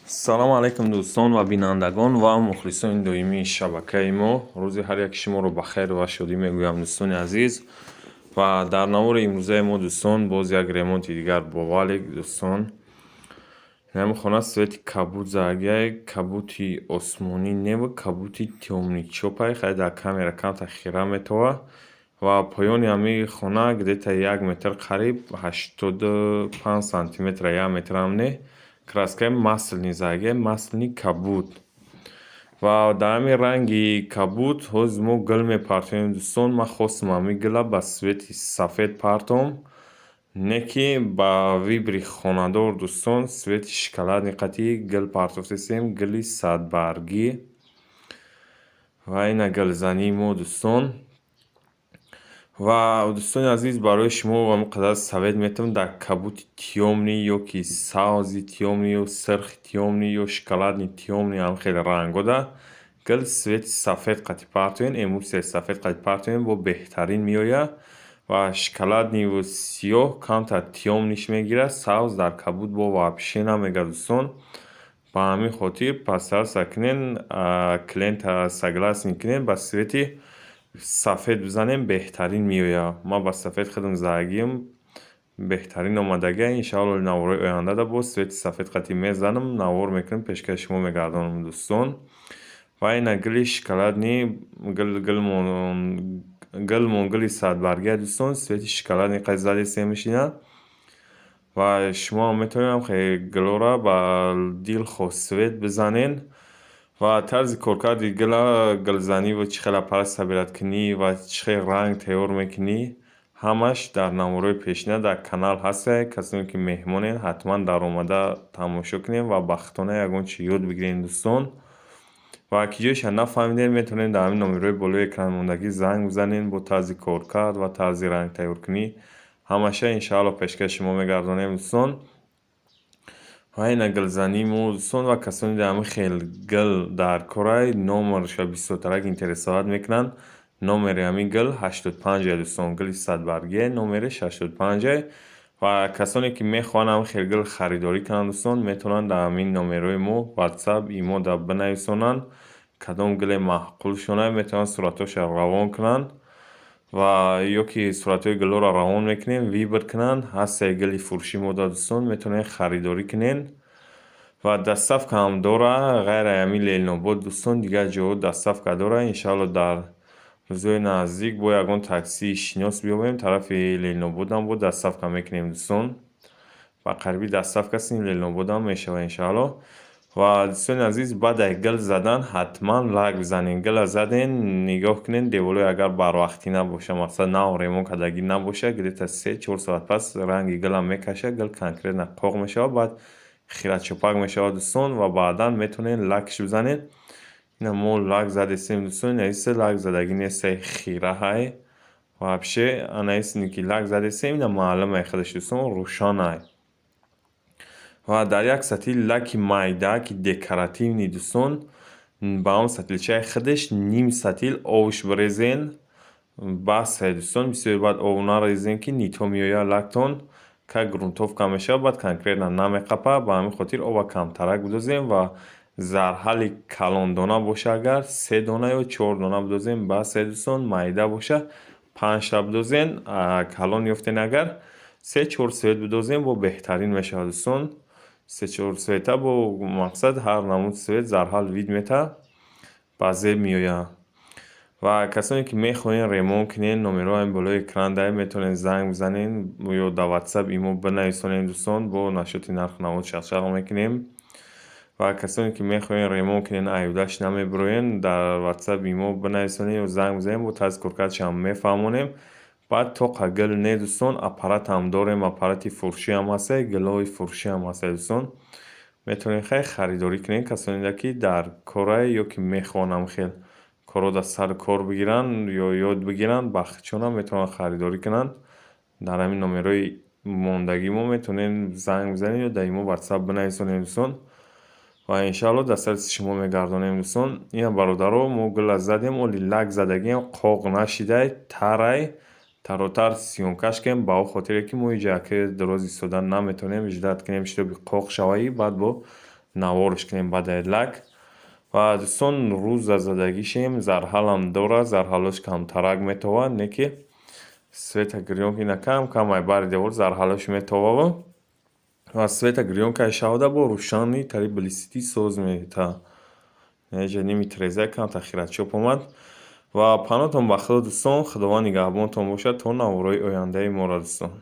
Салому алайкум, дӯстон ва бинандагон ва мухлисони доимии шабакаи мо. Рӯзи ҳар яки шуморо ба хайр ва шодӣ мегӯям, дӯстони азиз. Ва дар навори имрӯзаи мо, дӯстон, боз як ремонти дигар бо валик, дӯстон. Ҳамин хона цвети кабуд задагиай, кабути осмонӣ неву кабути тёмный чопай. Хай, дар камера камтар хира метова. Ва поёни ҳамин хона где-то 1 метр, қариб 85 сантиметра, 1 метрам не, краскаи масляный задагиай, масляный кабуд. Ва дар ҳамин ранги кабуд ҳозир мо гул мепартоем, дӯстон. Ман хостам ҳамин гула ба цвети сафед партом, не ки ба выбори хонадор, дӯстон, цвети шоколадный қатъи гул партофтесем, гули садбаргӣ. Ва ина гулзании мо, дӯстон. Ва, дӯстони азиз, барои шумо ҳамин қадар совет метавонам: дар кабуди тёмный ё ки сабзи тёмный ё сирхи тёмный ё шоколадный тёмный, ҳамин хел рангода гул цвети сафед қатъи партоен, эмульсияи сафед қатъи партоен, бо беҳтарин меояд. Ва шоколадныйву сиёҳ камтар тёмныйш мегирад, сабз дар кабуд бо вообще намегирад, дӯстон. Ба ҳамин хотир постараться кунен, клиента согласен кунен, ба цвети сафед бизанем, беҳтарин меояд. Ман ба сафед худам задагиам, беҳтарин омадагиа. Иншаалло, наворҳои ояндада боз цвети сафед қатъи мезанам, навор мекунам, пешкаши шумо мегардонам, дӯстон. Ва ина гули шоколадный, гулмон гули садбаргия, дӯстон, цвети шоколадный қатъи задесемш ина. Ва шумоам метавонед хеле гулҳоро ба дилхоҳ цвет бизанен. Ва тарзи коркарди гула, гулзанӣ ва чӣ хел аппарат собирать кунӣ ва чӣ хел ранг тайёр мекунӣ, ҳамаш дар наворҳои пешина дар канал ҳастае. Касоне ки меҳмонед, ҳатман даромада тамошо кунед ва ба худтона ягон чиз ёд бигиред, дӯстон. Ва ки ҷоеша нафаҳмидем, метавонед дар ҳамин номерҳои болои экранмондагӣ занг бизанед. Бо тарзи коркард ва тарзи рангтайёркунӣ ҳамаша, иншаалло, пешкаши шумо мегардонем, дӯстон. Ва ина гулзании мо, дӯстон. Ва касоне дар ҳамин хел гул дар корай, номерша бисёртарак интересовать мекунанд. Номери ҳамин гул 85-е, дӯстон, гули садбаргие, номереш 85-е. Ва касоне ки мехоҳанд ҳамин хел гул харидорӣ кунанд, дӯстон, метавонанд дар ҳамин номерҳои мо WhatsApp, имо бинависонанд. Кадом гуле маъқулшонад, метавонанд суратҳошро равон кунанд ва ё ки суратҳои гулҳоро равон мекунем, выбор кунанд. Ҳастае гули фурӯшӣ мода, дӯстон, метавонед харидорӣ кунед. Ва доставка ҳам дорад. Ғайр аз ҳамин Ленинобод, дӯстон, дигар ҷоҳо доставка дорад. Иншаалло, дар рӯзҳои наздик бо ягон таксии шинос биёбем, тарафи Ленинободам бо доставка мекунем, дӯстон. Ба қариби доставка сини Ленинободам мешавад, иншаалло. Ва, дӯстони азиз, баъд аз гул задан ҳатман лак бизанед. Гула заден, нигоҳ кунед, деволҳо агар барвақтӣ набошад, мақсад, нав ремонт кардагӣ набошад, где-то 3-4 соат пас ранги гулам мекашад, гул конкретно қоқ мешавад, баъд хирачопак мешавад, дӯстон. Ва баъдан метавонед лакш бизанед. Ина мо лак задестем, дӯстон, инаиса лак задагӣ нестае, хираҳай вообще. Анаисне ки лак задестем, ина маълумае худаш, дӯстон, рӯшанай. Ва дар як сатил лаки майда, ки декоративный, дӯстон, ба он сатилчаи худаш ним сатил овш бирезен, басае, дӯстон. Бисёре баъд ов нарезен, ки не то меояд лактон, как грунтовка мешавад, баъд конкретно намеқапад. Ба ҳамин хотир ова камтарак бидозем. Ва зарҳали калондона боша агар, се дона ё чор дона бидозем, басае, дӯстон. Майда боша, панҷта бидозен. Калон ёфтен агар, се чор цвет бидозем, бо беҳтарин мешавад, дӯстон. Се чор цвета бо мақсад, ҳар намуд цвет зарҳал вид метаҳад, ба зеб меояд. Ва касоне ки мехоҳед ремонт кунед, номерҳо ҳамин болои экран даҳед, метавонед занг бизанед ё дар WhatsApp, имо бинависонед, дӯстон. Бо нашоти нарху наво чақчақ мекунем. Ва касоне ки мехоҳед ремонт кунед, аюдаш намебироен, дар WhatsApp, имо бинависонед ё занг бизанед, бо тарзи коркардашам мефаҳмонем. Баъд тоқа гул не, дӯстон, аппаратам дорем, аппарати фурӯшиам ҳастае, гулҳои фурӯшиам ҳастае, дӯстон. Метавонед хай харидорӣ кунед. Касоне ки дар корае ё ки мехоҳанд ҳамин хел корҳо дар сари кор бигиранд ё ёд бигиранд, ба худшонам метавонанд харидорӣ кунанд. Дар ҳамин номерҳои мондагии мо метавонед занг бизанед ё дар имо, WhatsApp бинависонед, дӯстон. Ва иншаалло, дастраси шумо мегардонем, дӯстон. Ина, бародаро, мо гула задем, оли лак задагиам қоқ нашидай, тарай, таротар съёмкаш кунем, ба он хотире ки мо иҷа аки дароз истода наметавонем, ждать кунем, чтобы қоқ шаваи, баъд бо Наворш кунем баъдаи лак. Ва, дӯстон, рӯза задагишем, зарҳалам дорад, зарҳалош камтарак метовад, не ки света гирён ина кам кам ай бари девор зарҳалош метоваву ва света гирён кай шавада, бо рӯшани тари блестит соз мета. Неҷа ними тиреза камтар хирачоп омад. Ва паноҳтон ба Худо, дӯстон, Худованд нигаҳбонтон бошад то наворҳои ояндаи моро, дӯстон.